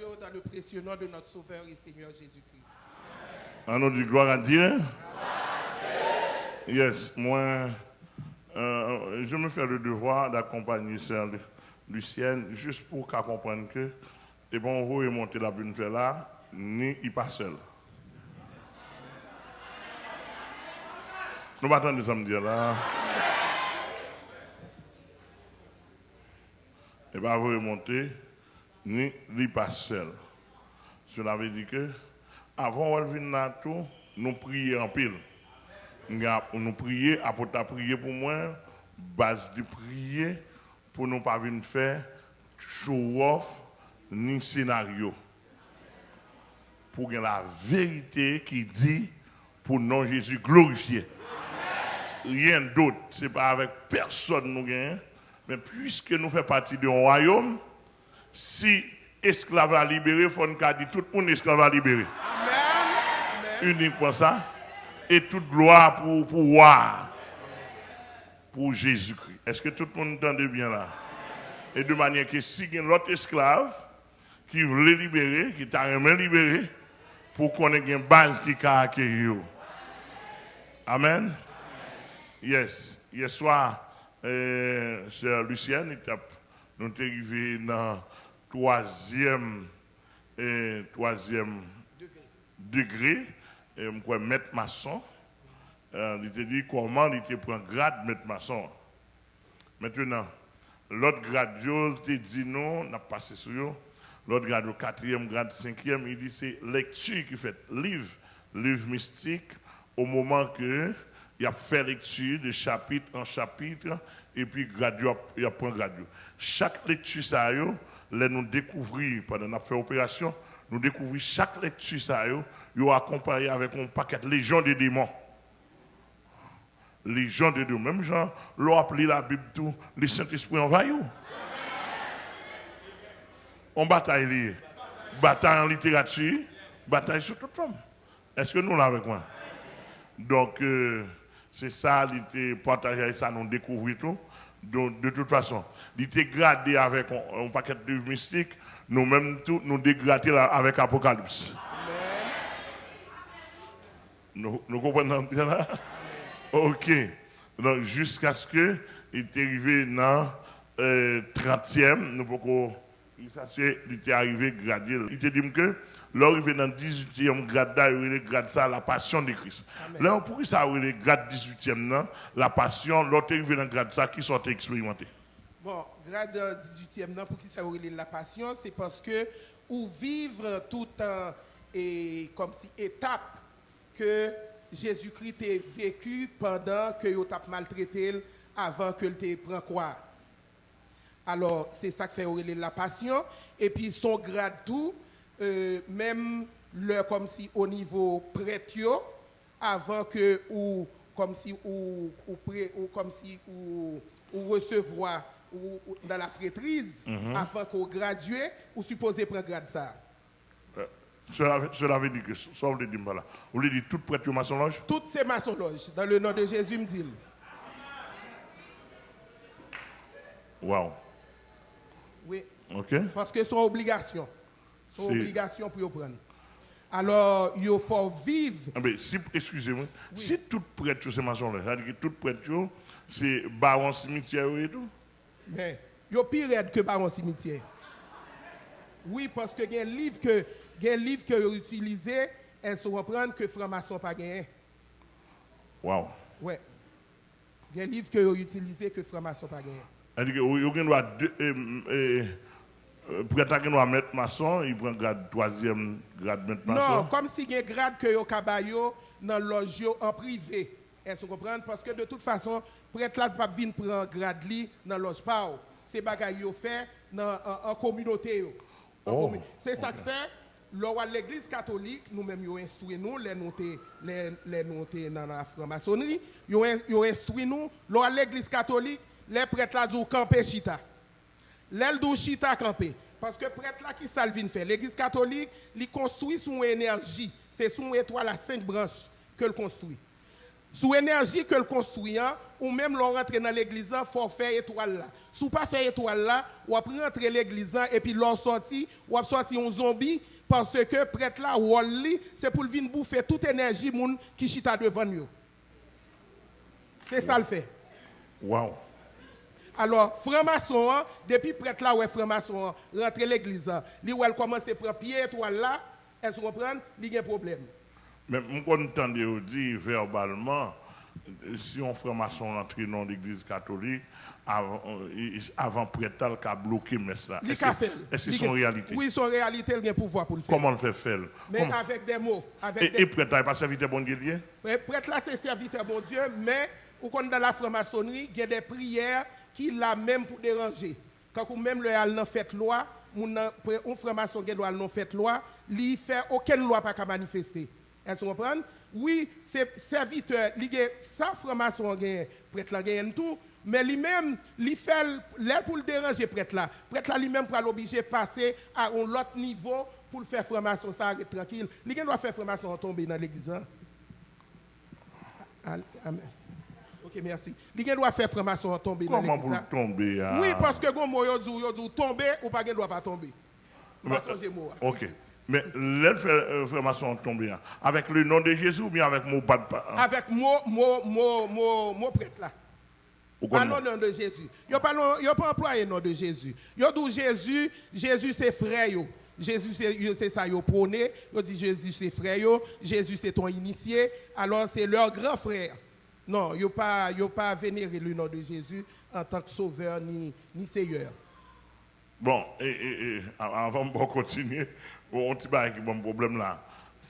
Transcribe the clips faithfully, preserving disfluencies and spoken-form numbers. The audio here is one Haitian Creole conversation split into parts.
Dans le précieux nom de notre Sauveur et Seigneur Jésus-Christ. An nou di gloire à Dieu. Yes, mwen, euh, je me fais le devoir d'accompagner sœur Lu- Lucienne, jis pou w ka konprann ke e pa yon voye monte l ap vin fè la, ni li pa sèl. Nou pa tande sa m di a la. E pa voye monte, ni li pa sèl. Cela veut dire que, avan w al vin la tou, nou priye anpil. Nou priye, apot la priye pou mwen, baz li priye pou nou pa vin fè show off ni senaryo. Pou gen laverite ki di, pou non Jezi glorifye. Rien d'autre, se pa avèk pèsòn nou genyen, men piske nou fè pati de yon wayòm, si esklav la libere, fò n ka di tout moun esklav la libere. Amen. Amen. Inikman sa, e tout glwa pou, pou wa a, pou Jezikri. Èske tout moun tande byen la? E de manyè ke si gen lòt esklav ki vle libere, ki ta renmen libere, pou konnen gen baz ki ka akeyi yo. Amen. Yes. Yèswa, eh, sè Lucienne, li t ap, nou te rive nan twazyèm, eh, twazyèm degre. E m kwè mèt mason, eh, li te di kòman li te pran grad mèt mason an. Mentenan, lòt grad yo, l te di nou, n ap pase sou yo, lòt grad yo, katriyèm grad, senkyèm, li di se lèkti ki fèt, liv, liv mistik, o moman ke y ap fè lèkti de chapit an chapit, epi grad yo ap, y ap pran grad yo. Chak lèkti sa yo, lè nou dekouvri, pandan n ap fè operasyon, nou dekouvri chak lèkti sa yo, yo akonpaye avèk yon pakèt lejyon de demon. Lejyon de demon. Menm jan, lè w ap li Labib tou, Lesentespri anvayi w. On batay li ye. Batay an literati, batay sou tout fòm. Èske nou la avèk mwen? Donk, euh, se sa li te pataje, sa nou dekouvri tou. Donk, de tout fason, li te grade avèk on, on pakèt liv mistik, nou menm tou, nou degrade l avèk Apokalips. Nou, nou konprann nan byen la? Ok. Donk, jiskaske li te rive nan, euh, trantyèm, nou poko Li sa se, li te arive grade l. Li te di m ke lè w rive nan dizuityèm grad la, yo rele grad sa la Passion de Christ. Amèn. Lè, poukisa yo rele grad dizuityèm nan la Passion, lè w te rive nan grad sa, kisa w te eksperimante? Bon, grad, euh, dizuityèm nan, poukisa yo rele l la Passion? Se paske ou viv tout, euh, e, kòmsi etap ke Jezikri te veki pandan ke yo t ap maltrete l avan ke l te pran kwa a. Alò, se sa k fè yo rele l la Passion. Epi, s on grad tou, euh, menm lè kòmsi o nivo prèt yo, avan ke ou, kòmsi ou, ou pre-, ou kòmsi ou, ou resevwa, ou, ou nan la prêtrise, avan ke w gradye, ou sipoze pran grad sa a. Euh, cela, cela veut dire que, sa w vle di m pa la? Ou vle di tout prèt yo masonlòj? Tout se masonlòj. Dans le nom de Jésus, m di l. Wow. Wi. Ok. Paske se yon obligasyon. Se yon obligasyon pou yo pran. Alò, yo fè w viv. Enben, si, eskize mwen, si tout prèt yo se masonlòj, sa vle di ke tout prèt yo se bawon simityè yo ye tou? Men, yo pi rèd ke bawon simityè. Wi, paske gen liv ke, gen liv ke yo itilize, èske w konprann, ke franmason pa genyen. Wow. Wè. Gen liv ke yo itilize ke franmason pa genyen. Sa vle di ke yo, yo gen dwa de, e, e, e, prèt la gen dwa mèt mason, li pran grad twazyèm grad mèt mason. Non, kòmsi gen grad ke yo ka ba yo nan lòj yo an prive. Èske w konprann? Paske de tout fason, prèt la p ap vin pran grad li nan lòj pa w. Se bagay yo fè nan, an, an kominote yo. An komi-, se sa k fè, lè w al legliz katolik, nou menm yo enstwi nou, lè nou te, lè, lè nou te nan, nan la franmasonri, yo en-, yo enstwi nou, lè w al legliz katolik, lè prèt la di w kanpe chita. Lè l di w chita kanpe. Paske prèt la, ki sa l vin fè? Legliz katolik, li konstwi sou yon enèji. Se sou yon etwal a senk branch ke l konstwi. Sou enèji ke l konstwi an, ou menm lè w rantre nan legliz lan, fò w fè etwal la. Si w pa fè etwal la, w ap rantre legliz lan, epi lè w sòti, w ap sòti yon zonbi, paske prèt la, wòl li, se pou l vin boufe tout enèji moun ki chita devan l yo. Se sa l fè. Waw. Alò, franmason an, depi prèt la wè franmason an rantre legliz lan, li wè l kòmanse pran pye etwal la, èske w konprann? Li gen pwoblèm. Men m konn tande yo di vèbalman, si yon franmason rantre nan yon legliz katolik, avan, avan prèt la, l ka bloke mès la. Li ka fè l. Èske se yon reyalite? Wi, se yon reyalite, l gen pouvwa pou l fè l. Kòman l fè fè l? Men avèk de mo. E prèt la, e pa sèvitè Bondye li ye? Prèt la se sèvitè Bondye, men ou konn nan la franmasonri, gen de priyè ki la menm pou deranje. Kankou menm lè y al nan fèt lwa, moun nan, yon franmason gen dwa al nan fèt lwa, li fè okenn lwa pa ka manifeste. Èske w konprann? Wi, se sèvitè, li gen sa franmason an genyen, prèt lan genyen l tou, men li menm, li fè l, lè pou l deranje prèt la, prèt la li menm pral oblije pase a yon lòt nivo pou l fè franmason sa a ret trankil. Li gen dwa fè franmason an tonbe nan legliz lan. Amèn. Ok, mèsi. Li gen dwa fè franmason an tonbe nan legliz la. Kòman pou l tonbe a? Wi, paske gon mo yo di w, yo di w tonbe, ou pa gen dwa pa tonbe. Ou pa sonje mo a. Ok. Men lè l fè franmason an tonbe a, avèk le non de Jezi oubyen avèk mo bad pa? Avèk mo, mo, mo, mo, mo prèt la. Pa le non de Jezi. Yo pa, yo pa anplwaye non de Jezi. Yo di w Jezi, Jezi se frè yo. Jezi se, se sa yo pwone. Yo di Jezi se frè yo. Jezi se ton inisye. Alò, se leur grand frère. Non, yo pa, yo pa venere le non de Jezi antank sovè ni, ni seyè. Bon, e, e, e, avan m ba w kontinye, gon yon ti bagay ki ban m pwoblèm la.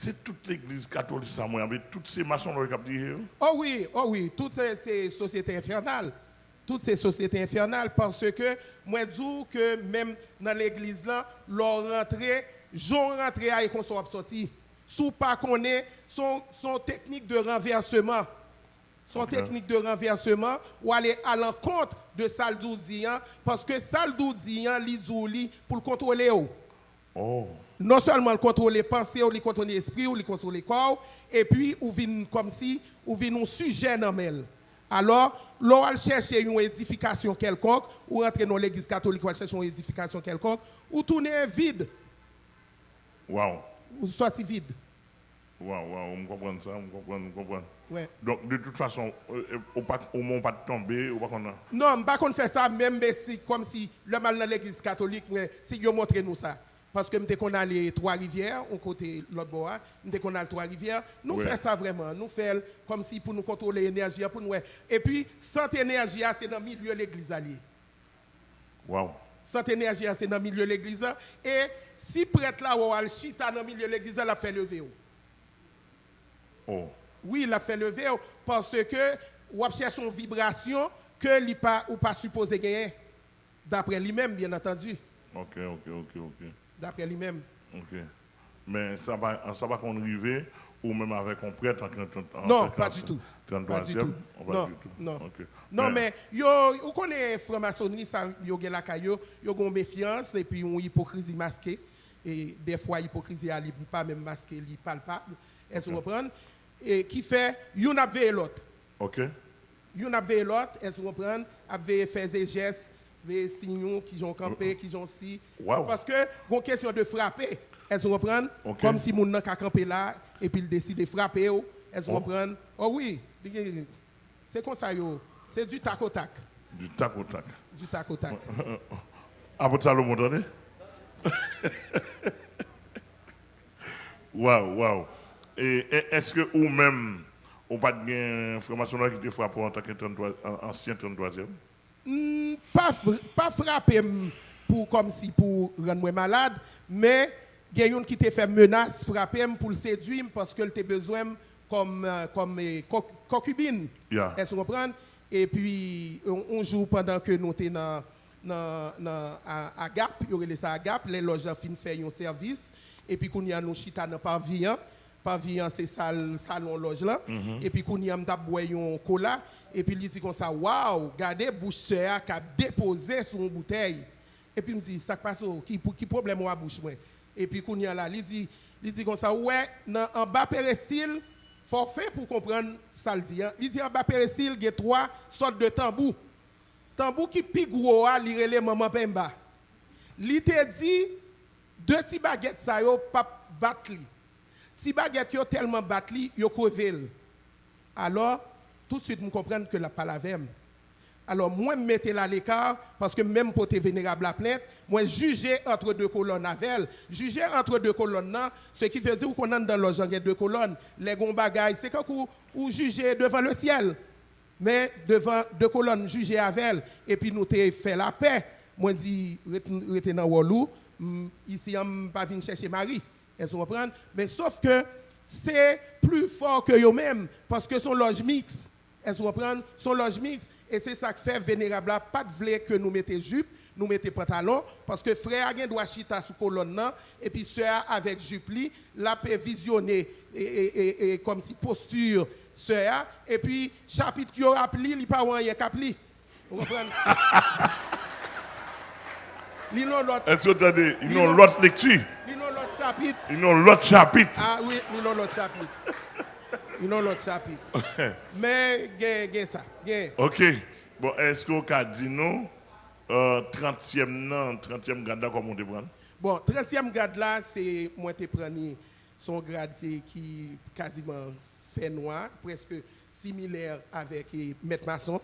Se tout legliz katolik sa mwen, anben tout se masonlòj k ap dirije yo? O wi, o wi, tout se, se sosyete enfènal. Tout se sosyete enfènal, paske mwen di w ke menm nan legliz lan, lè w rantre, jan w rantre a, e konsa w ap sòti. Si w pa konnen, se yon, se yon teknik de ranvèseman. Se yon teknik de ranvèseman, ou ale alankont de sa l di w di an, paske sa l di w di an, li di w li pou l kontwole w. Non sèlman l kontwole panse w, li kontwole espri w, li kontwole kò w, epi ou vin kòmsi, ou vin yon sijè nan men l. Alò, lè w al chèche yon edifikasyon kèlkonk, ou rantre nan yon legliz katolik, w al chèche yon edifikasyon kèlkonk, ou tounen vid. Waw. Ou sòti vid. Waw, waw, m konprann sa, m konprann, m konprann. Wè. Donk, de tout fason, ou pa, omwen w pa t tonbe, ou pa konn. Non, m pa konn fè sa, menm, men si, kòmsi, lè m al nan legliz katolik, mwen, si yo montre nou sa. Paske m te konn ale Twa Rivyè, yon kote lòt bò a, m te konn al Twa Rivyè. Nou fè sa vrèman, nou fè l kòmsi pou nou kontwole enèji a, pou n wè. Epi, sant enèji a, se nan milye legliz la li ye. Waw. Sant enèji a se nan milye legliz la. E si prèt la wè w al chita nan milye legliz la, l ap fè leve w. Oh. Wi, l ap fè leve w. Paske w ap chèche yon vibrasyon ke li pa, ou pa sipoze genyen. Daprè li menm, byen antandi. Ok, ok, ok, ok. Daprè li menm. Ok. Men sa pa, sa pa konn rive ou menm avèk yon prèt an, an, an, Non, pa ditou. Pa ditou. Non, pa ditou. Non, non. Ok. Non, men, men yo, ou konnen franmasonri sa yo gen lakay yo, yo gen yon mefyans epi yon ipokrizi maske. E dèfwa ipokrizi a li pa menm maske, li palpab. Èske ou konprann? E ki fè youn ap veye lòt. Ok. Youn ap veye lòt, èske ou konprann? Ap veye fè e jès, veye siy ou, kijan w kanpe, kijan w si. Paske gon kesyon de frape, èske ou konprann? Kòmsi moun nan ka kanpe la, epi l deside frape w, èske ou konprann? O wi, li gen, se konsa yo, se du tac au tac. Du tac au tac. Du tac au tac. Apot Salomon, tande? Waw, waw. E, e, èske ou menm, ou pa t gen franmasonlòj ki te frape w antanke trannntwa, an, ansyen tranntwazyèm? Hmm, pa, fr- pa frape m pou kòmsi pou rann mwen malad, men gen youn ki te fè menas frape m pou l sedui m paske l te bezwen m kòm, eh, kòm eh, kòk- kòkibin. Ya. Èske w konprann? Epi, yon, yon jou pandan ke nou te nan nan, nan a, Agap, yo rele sa Agap, lè lòj la fin fè yon sèvis, epi kounye a nou chita nan pavi an, pavi an se sal, salon lòj la, epi kounye a m t ap bwè yon kola, epi li di konsa, waw, gade bouch sè a k ap depoze sou yon boutèy. Epi m di, sa k pase w? Ki, ki pwoblèm ou a bouch mwen? Epi kounye a la, li di, li di konsa, ou wè, nan anba perestil, Fò w fen pou w konprann sa l di an. Li di anba peresil gen twa sòt de tanbou. Tanbou ki pi gwo a, li rele Manman Penba. Li te di, de ti bagèt sa yo p ap bat li. Ti bagèt yo tèlman bat li, yo kreve l. Alò, toutswit m konprann ke l ap pale avè m. Alò, mwen, m mete l aleka, paske m menm pote Venerab la plent, mwen jije antre de kolòn avè l. Jije antre de kolòn nan, se ki vle di ou konn anndan lòj lan gen de kolòn. Lè gen yon bagay, se kankou ou jije devan lesyèl. Men devan de kolòn, m jije avè l, epi nou te fè lapè. Mwen di, "Ret-, rete nan wòl ou, m, isi an, m pa vin chèche mari." Èske w konprann? Men sof ke se pli fò ke yo menm, paske se yon lòj miks. Èske w konprann? Se yon lòj miks. E se sa k fè Venerab la pa t vle ke nou mete jip, nou mete pantalon, paske frè a gen dwa chita sou kolòn nan, epi sè a avèk jip li, l ap vizyone, e, e, e, e, kòmsi posti sè a, epi chapit yo ap li, li pa wè anyen k ap li. Ou konprann? Li nan lòt. Èske w tande? Li nan lòt lekti. Li nan lòt chapit. Li nan lòt chapit. Ah wi, li nan lòt chapit. Li nan lòt chapit. Men gen, gen sa. Gen. Ok. Bon, èske w ka di nou, euh, trantyèm nan, trantyèm grad la, kòman w te pran l? Bon, trantyèm grad la, se mwen te pran li, se yon grad ki, ki kaziman fè nwa, prèske similè avèk, e, mèt mason.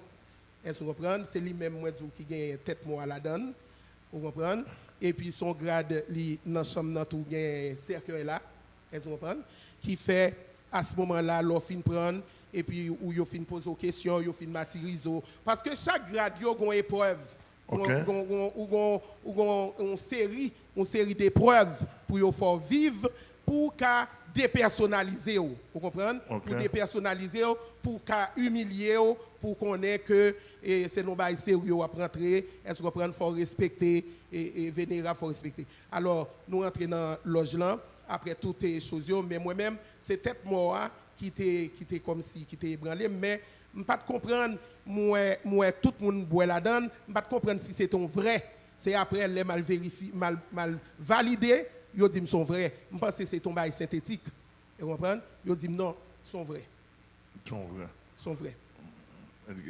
Èske w konprann? Se li menm mwen di w ki gen tèt mò a ladan l. Ou konprann? Epi se yon grad li nan chanm nan tou gen sèkèy la. Èske w konprann? Ki fè, a se moman la, lè w fin pran l, epi ou yo fin poze w kesyon, yo fin matirize w. Paske chak grad yo gon eprèv. Gon, gon, gon, ou gon, ou gon yon seri, yon seri deprèv pou yo fè w viv, pou w ka depèsonalize w. Ou konprann? Pou w depèsonalize w, pou w ka imilye w, pou w konnen ke, e, se nan yon bagay serye w ap rantre. Èske w konprann? Fò w respekte, e, e, venerab, fò w respekte. Alò, nou rantre nan lòj lan, apre tout, e, choz yo, men mwen menm, se tèt mò a ki te, ki te kòmsi, ki te ebranle m, men m pa t konprann, m wè, m wè tout moun bwè ladan l, m pa t konprann si se te yon vrè. Se apre, lè m al verifye, m al, m al valide, yo di m se yon vrè. M panse se te yon bagay sentetik. Ou konprann? Yo di m non, se yon vrè. Se yon vrè. Se yon vrè.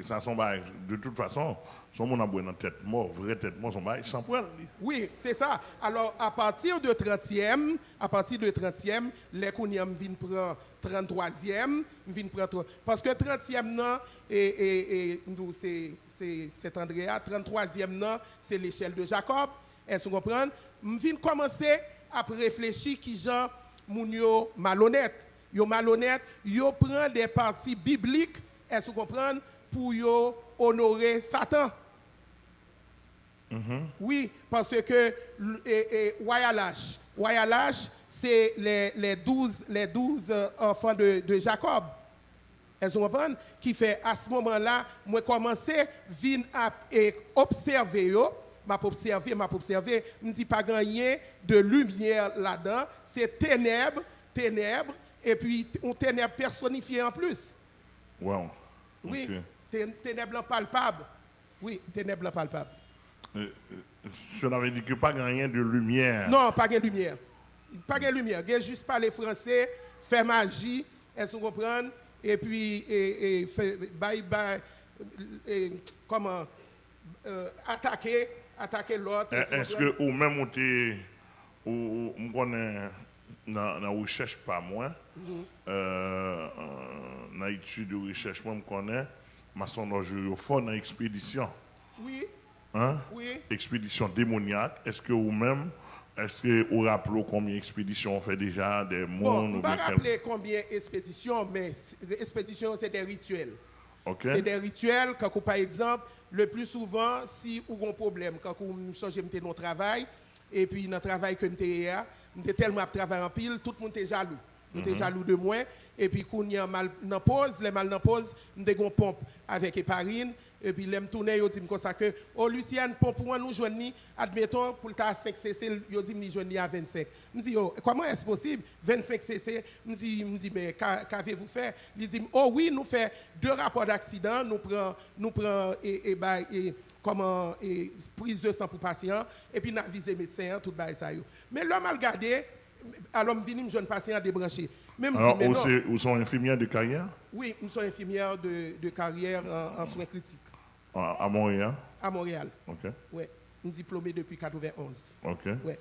Sa se yon bagay, de tout fason, se yon moun ap bwè nan tèt mò, vrè tèt mò, se yon bagay san pwèl, li. Wi, se sa. Alò, apati de trantyèm, apati de trantyèm, lè kounye a m vin pran tranntwazyèm, m vin pran tran-, paske trantyèm nan, e, e, e, m di w, se, se Sent Andre a, tranntwazyèm nan, se lechèl de Jakòb. Èske w konprann? M vin kòmanse ap reflechi kijan moun yo malonèt. Yo malonèt, yo pran de pati biblik, èske w konprann, pou yo onore Satan. Wi, paske l-, e, e, Wayalash, Wayalash, se les, les douze, les douze, euh, enfants de, de Jacob. Èske w konprann? Ki fè, a se moman la, mwen kòmanse vin ap, e, obsève yo. M ap obsève, m ap obsève. M di pa gen anyen de limyè ladan. Se tenèb, tenèb, epi yon tenèb pèsonifye anplis. Wow. Wi, ok. Te-, tenèb lan palpab. Wi, tenèb lan palpab. Euh, euh, cela veut dire que pa gen anyen de limyè. Non, pa gen limyè. Pa gen limyè. Gen jis pale franse, fè maji, èske w konprann? Epi, e, e, fè, bay, bay, e, kòman, euh, atake, atake lòt, èske w konprann? Èske ou menm ou te, ou, ou, m konnen nan, nan rechèch pa mwen, euh, nan etid de rechèch mwen, m konnen masonlòj yo, yo fò nan ekspedisyon. Wi. Hein? Wi. Ekspedisyon demonyak, èske ou menm, èske ou raple w konbyen ekspedisyon ou fè deja, de moun oubyen kèl... Bon, m pa raple konbyen ekspedisyon, men s-, ekspedisyon yo se de rityèl. Ok. Se de rityèl, kankou pa egzanp, le pli souvan, si ou gon pwoblèm, kankou m sonje m te nan yon travay, epi nan travay ke m te ye a, m te tèlman ap travay anpil, tout moun te jalou. Yo te jalou de mwen, epi kounye a m al nan poz, lè m al nan poz, m te gon ponp avèk eparin, epi lè m tounen, yo di m konsa ke, "O, Lucienne, ponp ou an, nou jwenn li, admeton, pou l ta senk sese, yo di m li jwenn li a vennsenk." M di, "O, kòman èske posib? Vennsenk sese?" M di, m di, "Men, ka, qu'avez-vous fait?" Li di m, "O wi, nou fè de rapò d'aksidan, nou pran, nou pran, e, e, bay, e, kòman, e, priz de san pou pasyan an, epi n avize medsen an, tout bagay sa yo." Men lè m al gade, alò m vini, m jwenn pasyan an debranche. Men m di, Alors, men ou non. se, ou se yon enfimyè de karyè Wi, m se yon enfimyè de, de karyè an, an swen kritik. a, a Montréal? A Montréal. Ok. Wi, m diplome depi katrevenonz. Ok. Wi.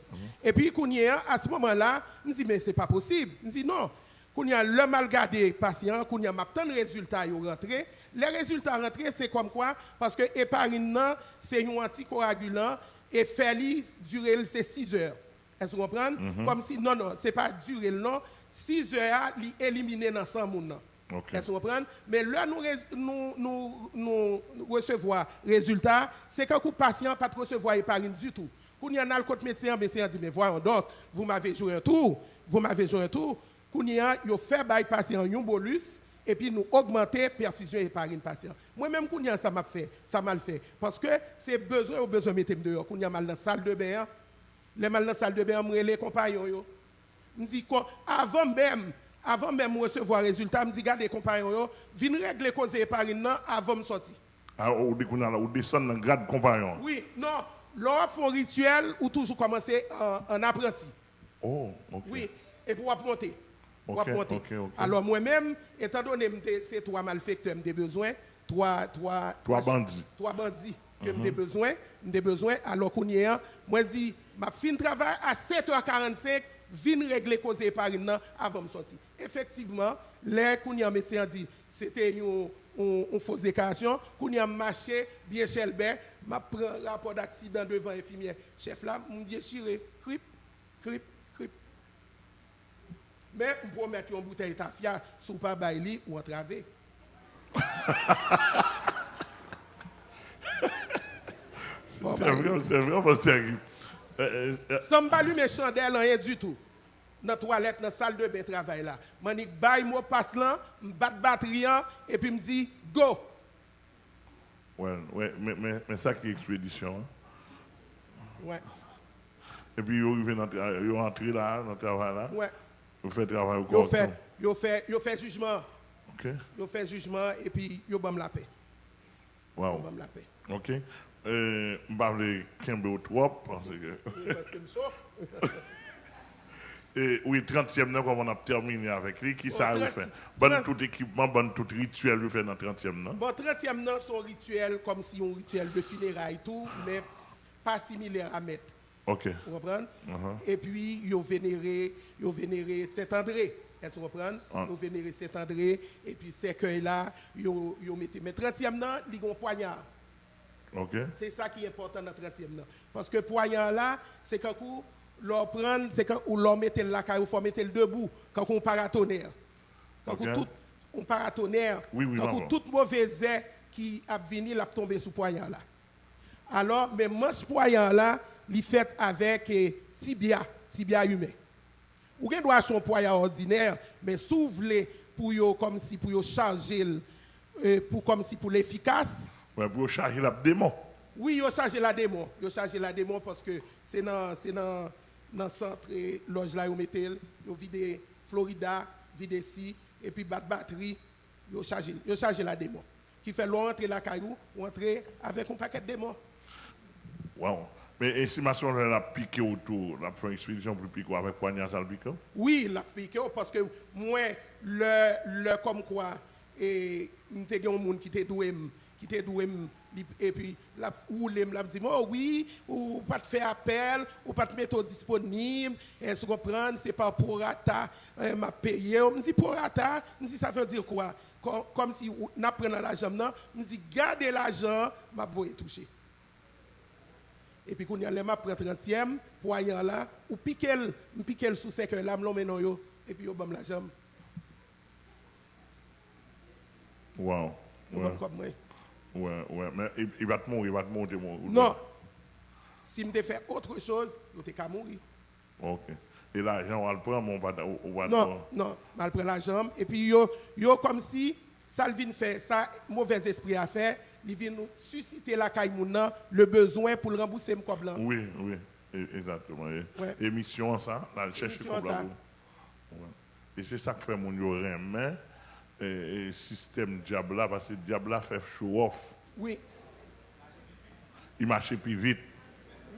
Epi kounye a, a se moman la, m di, men se pa posib. M di, non. Kounye a, lè m al gade pasyan an, kounye a, m ap tann rezilta yo rantre. Lè rezilta rantre, se kòmkwa, paske eparin nan, se yon antikoagilan, e fè li, dire l, se sizè. Èske w konprann? Kòmsi, non, non, se pa dire l, non. Sizè a, li elimine nan san moun nan. Ok. Èske w konprann? Men lè nou, rez- nou, nou, nou resevwa rezilta, se kankou pasyan an pa t resevwa eparin ditou. Kounye a, n al kot medsen an, medsen an di, men voyons donc, vous m'avez joué un tour, vous m'avez joué un tour. Kounye a, yo fè bay pasyan an yon bolis, epi nou ogmante pèfizyon eparin pasyan an. Mwen menm kounye a, sa m ap fè, sa m al fè. Paske se bezwen yo bezwen mete m deyò. Kounye a, m al nan sal de ben an. Lè m al nan sal de ben an, m rele konpayon yo. M di, kon, avan menm, avan menm m resevwa rezilta, m di, gade konpayon yo, vin regle koze eparin nan avan m sòti. A, ou di kounye a la, ou desann nan grad konpayon an. Wi, non, lè w ap fè yon rityèl, ou toujou kòmanse an, an apranti. Oh, ok. Wi, epi w ap monte. W ap Ok, monte. Ok, ok. Alò, mwen menm, etandone m te, se twa malfektè m te bezwen, twa, twa, Twa bandi. Twa bandi ke m te bezwen, m te bezwen. Alò, kounye a, mwen di, m ap fin travay a sèt è karannsenk, vin regle koze eparin nan avan m sòti. Efektivman, lè kounye a medsen an di, se te yon, yon, yon fo deklarasyon, kounye a m mache, byen chèlbè, m ap pran rapò daksidan devan enfimyè chèf la, m dechire, krip, krip, krip. Men, m pwomèt yon boutèy tafya, si w pa bay li, ou antrave. Fò w Se bay li. Vrèman, se vrèman terib. Eh, eh, eh, San m pa limen chandèl, anyen ditou. Nan twalèt, nan sal de ben travay la. M annik bay mo pas lan, m bat batri an, epi m di, go! Wè, wè, men, men, men sa ki ekspedisyon an. Wè. Epi yo rive nan tra- yo antre la, nan travay la. Wè. Yo fè travay yo Yo fè, kòrèkteman. Yo fè, yo fè jijman an. Ok. Yo fè jijman an, epi yo ban m lapè. Yo Wow. Ban m lapè. Ok. Eh, m pa vle kenbe w twòp, paske Wi, paske m cho. E, wi, trantyèm nan, kòman n ap tèmine avèk li, ki sa yo fè? Ban n tout ekipman, ban n tout rityèl yo fè nan trantyèm nan. Bon, trantyèm nan, se yon rityèl, kòmsi yon rityèl de fineray tou, men pa similè a mèt. Ok. Ou konprann? Ahan. Epi, yo venere, yo venere Sent Andre. Èske ou konprann? Ah. Yo venere Sent Andre, epi sèkèy la, yo, yo mete. Men trantyèm nan, li gen yon pwanya. Ok. Se sa ki enpòtan nan trantyèm nan. Paske pwanya la, se kankou lè w pran l, se kankou lè w mete l lakay ou, fò w mete l debou, kankou yon paratonè. Kankou Ok. Tout yon paratonè, Wi, wi, kankou mwen tout move zè ki ap vini, l ap tonbe sou pwanya la. Alò, men manch pwanya la, li fèt avèk, eh, tibya, tibya imen. Ou gen dwa achte yon pwaya òdinè, men si w vle pou yo kòmsi pou yo chaje l, eh, pou kòmsi pou l efikas. Wè, pou yo chaje l ap demon. Wi, yo chaje l a demon. Yo chaje l a demon paske se nan, se nan, nan sant, eh, lòj la yo mete l. Yo vide Florida, vide si, epi bat batri, yo chaje l. Yo chaje l a demon. Ki fè lè w antre lakay ou, ou antre avèk yon pakèt demon. Waw. Men estimasyon lè l ap pike w tou, l ap fè yon ekspedisyon pou l pike w avèk pwanya sa l pike w? Wi, l ap pike w, paske mwen, lè, lè kòmkwa, e, m te gen yon moun ki te dwe m, ki te dwe m, li, epi l ap woule m, l ap di m, o wi, ou pa t fè apèl, ou pa t mete w disponib, èske w konprann, se pa prorata, eh, m ap peye w. M di, prorata? M di, sa vle di kwa? Kò- Kòmsi ou- n ap pran nan lajan m nan, m di, gade lajan an, m ap voye touche. Epi kounye a, lè m ap pran trantyèm, pwayan la, ou pike l, m pike l sou sèkèy la, m lonmen non yo, epi yo ban m lajan m. Waw. Yo ban m kòb mwen. Wè, wè. Men e, e pa t mouri, e pa t mouri, te mouri. Non. Si m te fè otre choz, yo te ka mouri. Ok. E lajan w al pran, men w pa t, ou, ou pa t Non, pran. Non, m al pran lajan m. Epi yo, yo kòmsi, sa l vin fè, sa movèz espri a fè, li vin sisite lakay moun nan le bezwen pou l ranbouse m kòb lan. Wi, wi. E- Egzakteman. E- Wè. E misyon an sa, l al chèche Misyon an kòb la sa. Pou, wè. E se sa k fè moun yo renmen e, e sistèm dyab la, paske dyab la fè show off. Wi, Li mache pi vit.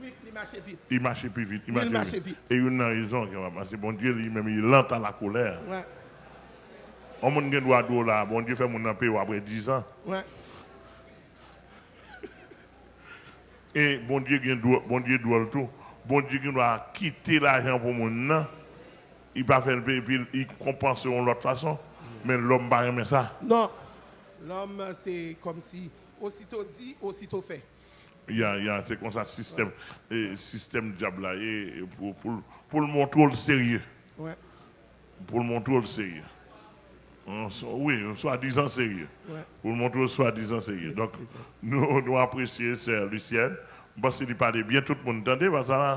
wi, li mache vit. Li mache pi vit. Li Wi, li mache mache vit. Vit. E youn nan rezon, ke, paske Bondye li menm, il est lent à la colère. Wè. Yon moun gen dwa dwòl la, Bondye fè moun nan peye w apre dizan. Wè. E Bondye gen dwòl, Bondye dwòl tou. Bondye gen dwa kite lajan pou moun nan. Li pa fè l peye, epi li konpanse yon lòt fason. Men lòm pa renmen sa. Non. Lòm, se kòmsi osito di, osito fè. Ya, ya, se konsa sistèm, e, sistèm dyab la ye, e, pou, pou, pou l montre w l serye. Wè. Pou l montre w l serye. Yon swa- Wi, yon swadizan serye. Wè. Pou l montre w l swadizan serye. Donk, Se sa. Nou, nou apresye sè Lucienne. M panse li pale byen, tout moun tande, pa sa la?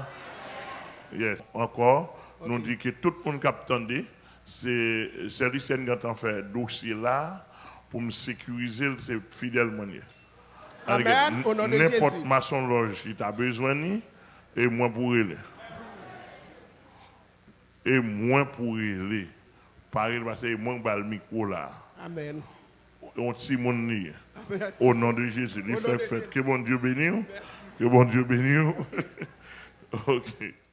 Yes. Ankò, nou di ke tout moun k ap tande, se sè Lucienne gentan fè dosye la pou m sekirize l, se fidèl mwen ye. Amèn, o non de Jezi. Nenpòt masonlòj ki ta bezwen ni, e mwen pou rele. E mwen pou rele. Pa rele, paske e mwen k ba l mikwo la. Amèn. Yon timoun li ye. Amèn. O non de Jezi, li O non fèk de fèt. Jezi. Ke Bondye beni w. Ke Bondye beni w. Ok.